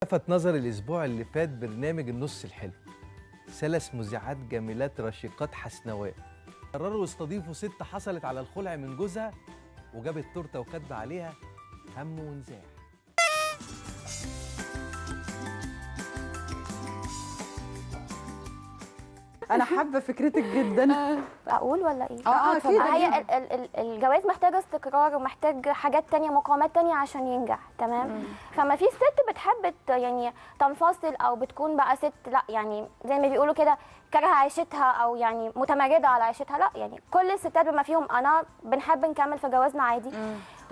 لفت نظري الأسبوع اللي فات برنامج النص الحلو. ثلاث مذيعات جميلات رشيقات حسنوات قرروا يستضيفوا ست حصلت على الخلع من جوزها وجابت تورته وكاتبه عليها هم ونزاح. انا حابة فكرتك جدا. اقول ولا ايه؟ اه اكيد. هي الجواز محتاج استقرار ومحتاج حاجات تانية، مقومات تانية عشان ينجح، تمام؟ فما في ست بتحب يعني تنفصل او بتكون بقى ست لا يعني زي ما بيقولوا كده كارهه عيشتها او يعني متمرده على عيشتها، لا يعني كل الستات بما فيهم انا بنحب نكمل في جوازنا عادي.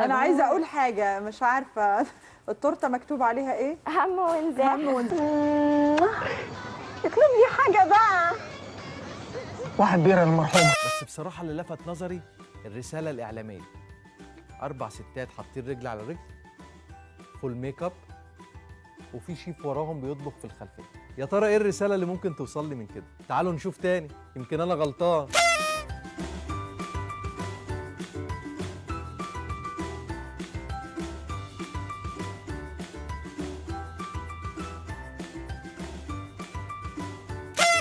انا عايزه اقول حاجة، مش عارفه التورتة مكتوب عليها ايه؟ هم ونزاح. هم ونزاح. اطلب لي حاجة بقى. واحد بيرة المرحومة. بس بصراحة اللي لفت نظري الرسالة الإعلامية. 4 ستات حاطين رجل على رجل، full make up، وفي شيف وراهم بيطبخ في الخلفية. يا ترى إيه الرسالة اللي ممكن توصل لي من كده؟ تعالوا نشوف تاني، يمكن أنا غلطان.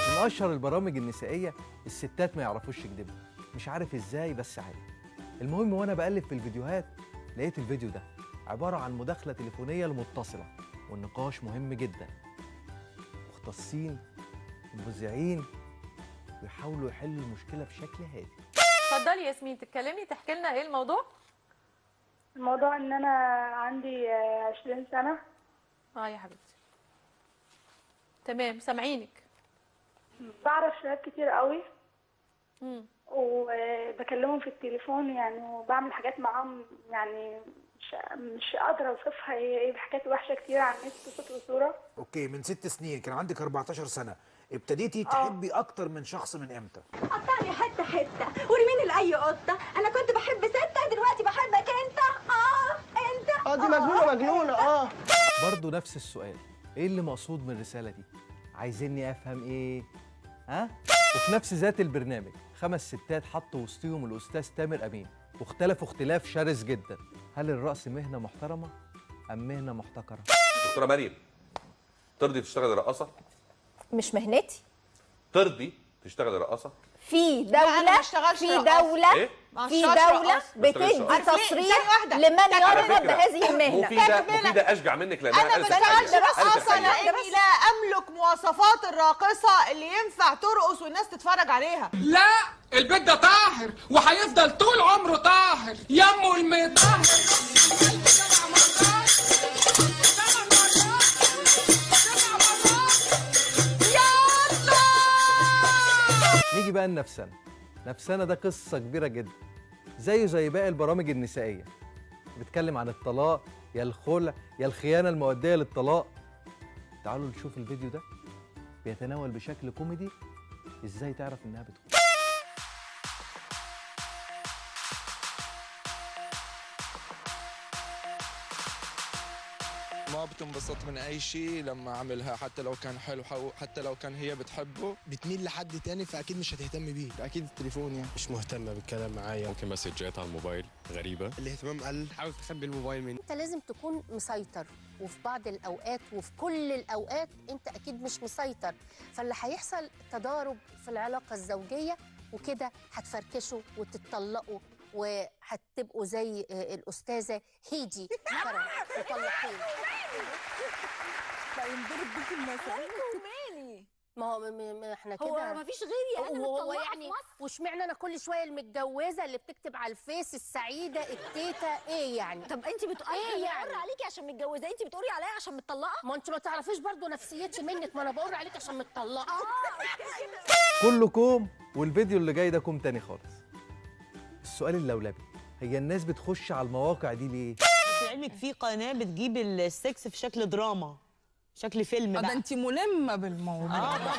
من أشهر البرامج النسائية الستات ما يعرفوش يكذبوا، مش عارف إزاي بس عادي. المهم وأنا بقلب في الفيديوهات لقيت الفيديو ده عبارة عن مداخلة تليفونية المتصلة، والنقاش مهم جدا. مختصين ومذيعين بيحاولوا يحلوا المشكلة بشكل هادي. اتفضلي ياسمين، تتكلمي تحكي لنا ايه الموضوع؟ الموضوع ان انا عندي 20 سنة. اه يا حبيبتي. تمام، سامعينك. بعرف شباب كتير قوي وبكلمهم في التليفون يعني، وبعمل حاجات معاهم يعني مش قادرة اوصفها، هي ايه، بحاجات وحشة كتير على النت صوت وصوره. okay، من 6 سنين كان عندك 14 سنة، ابتديتي تحبي اكتر من شخص من امتى؟ قطعني حتة حتة ورميني لاي قطة، انا كنت بحب 6 دلوقتي بحبك انت. انت دي مجنونة مجنونة. برضه نفس السؤال، ايه اللي مقصود من الرسالة دي؟ عايزيني افهم ايه؟ ها؟ وفي نفس ذات البرنامج 5 ستات حطوا وسطهم الاستاذ تامر امين، واختلفوا اختلاف شرس جدا. هل الرقص مهنة محترمه ام مهنة محتقره؟ دكتورة مريم، ترضي تشتغلي رقاصه؟ مش مهنتي. ترضي تشتغلي رقاصه؟ في دولة، في دولة، إيه؟ في دولة بتدي تصريح لمن يرغب بهذه المهنة. مفيدة أشجع منك لأنها أنا ما بشتغلش رقاصة لأني لا أملك مواصفات الراقصة اللي ينفع ترقص والناس تتفرج عليها. لا، البيت ده طاهر وهيفضل طول عمره طاهر. يمه المطهر. نيجي بقى لنفسنا. نفسنا ده قصة كبيرة جدا، زيه زي باقي البرامج النسائية، بتكلم عن الطلاق، يا الخلع، يا الخيانة المؤدية للطلاق. تعالوا نشوف الفيديو ده بيتناول بشكل كوميدي ازاي تعرف انها بتخون. ما بتنبسط من اي شيء لما عملها، حتى لو كان حلو، حتى لو كان هي بتحبه. بتميل لحد تاني فاكيد مش هتهتم بيه، اكيد التليفون يعني. مش مهتمة بالكلام معايا. ممكن مسجات على الموبايل غريبة. الاهتمام قل. حاول تخبي الموبايل مني. انت لازم تكون مسيطر، وفي بعض الاوقات وفي كل الاوقات انت اكيد مش مسيطر، فاللي هيحصل تضارب في العلاقة الزوجية وكده، هتفركشوا وتتطلقوا وهتبقوا زي الأستاذة هيدي كرم مطلقين. لا ينضرب بيك المثل. مالي؟ ما هو ما احنا كده، هو ما فيش غيري انا وهو يعني، واشمعنى انا كل شوية المتجوزه اللي بتكتب على الفيس السعيدة التيتا ايه يعني؟ طب انت بتقولي ايه يعني؟ عليكي عشان متجوزة، انت بتقولي عليا عشان متطلقه؟ ما انت ما تعرفيش برضه نفسيتي منك، ما انا بقول عليك عشان متطلقه. كله كوم والفيديو اللي جاي ده كوم تاني خالص. السؤال اللولبي، هي الناس بتخش على المواقع دي ليه؟ بس لعلمك في قناة بتجيب السكس في شكل دراما، شكل فيلم بقى. ده انت ملمة بالموضوع. اه طبعا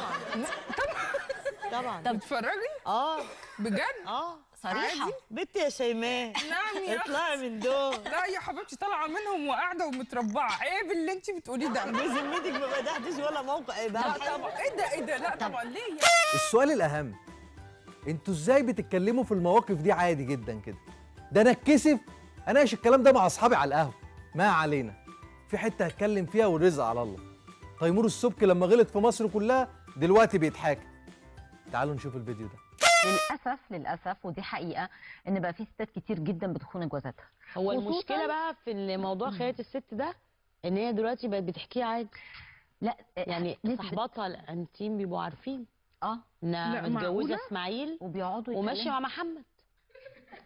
طبعا. طب بتتفرجي؟ اه بجد؟ اه صريحة. بنتي يا شيماء. نعم يا اطلعي من دول. لا يا حبيبتي، طالعة منهم وقاعدة ومتربعة. عيب اللي انت بتقوليه ده. بذمتك ما بدأتش ولا موقع. ايه بقى؟ لا طبعا. ايه ده ايه ده؟ لا طبعا ليه يعني؟ السؤال الأهم، انتوا ازاي بتتكلموا في المواقف دي عادي جدا كده؟ ده انا اتكسف اناقش الكلام ده مع اصحابي على القهوة. ما علينا، في حتة هتكلم فيها والرزق على الله. تيمور السبكي لما غلط في مصر كلها دلوقتي بيتحاكم. تعالوا نشوف الفيديو ده. للاسف للاسف، ودي حقيقة، ان بقى في ستات كتير جدا بتخون جوازاتها. هو المشكلة بقى في الموضوع خيانة الست ده ان هي دلوقتي بقت بتحكيه عادي. لا يعني صاحباتها الانتيم بيبقوا عارفين انها متجوزة اسماعيل وبيقعدوا وماشية مع محمد.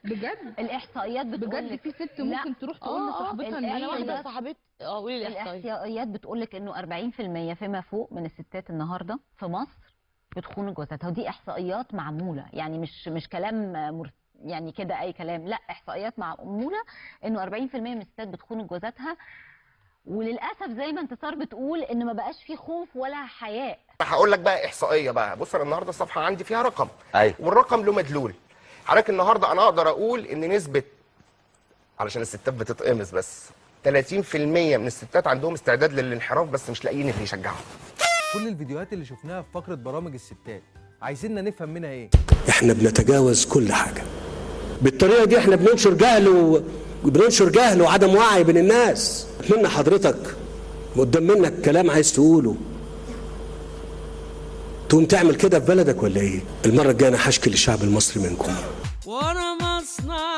بجد الاحصائيات بتقول بجد في ست ممكن تروح تقول لصاحبتها ان انا واحدة صاحبتي قولي الاحصائيات بتقول لك انه 40% فيما فوق من الستات النهارده في مصر بتخون جوازاتها، ودي احصائيات معمولة، يعني مش كلام يعني كده اي كلام، لا احصائيات معمولة انه 40% من الستات بتخون جوازاتها. وللاسف زي ما انتصار بتقول ان ما بقاش في خوف ولا حياء. هقول لك بقى احصائية بقى، بص انا النهارده الصفحة عندي فيها رقم. أيوة. والرقم له مدلول. حضرتك النهارده انا اقدر اقول ان نسبه، علشان الستات بتتقمص، بس 30% من الستات عندهم استعداد للانحراف بس مش لاقيين اللي يشجعهم. كل الفيديوهات اللي شفناها في فقرة برامج الستات عايزيننا نفهم منها ايه؟ احنا بنتجاوز كل حاجة بالطريقة دي. احنا بننشر جهل وبننشر جهل وعدم وعي بين الناس. اتمنى حضرتك قدام منك كلام عايز تقوله تقوم تعمل كده في بلدك ولا ايه؟ المرة الجاية انا هشكي للشعب المصري منكم. وانا مصنع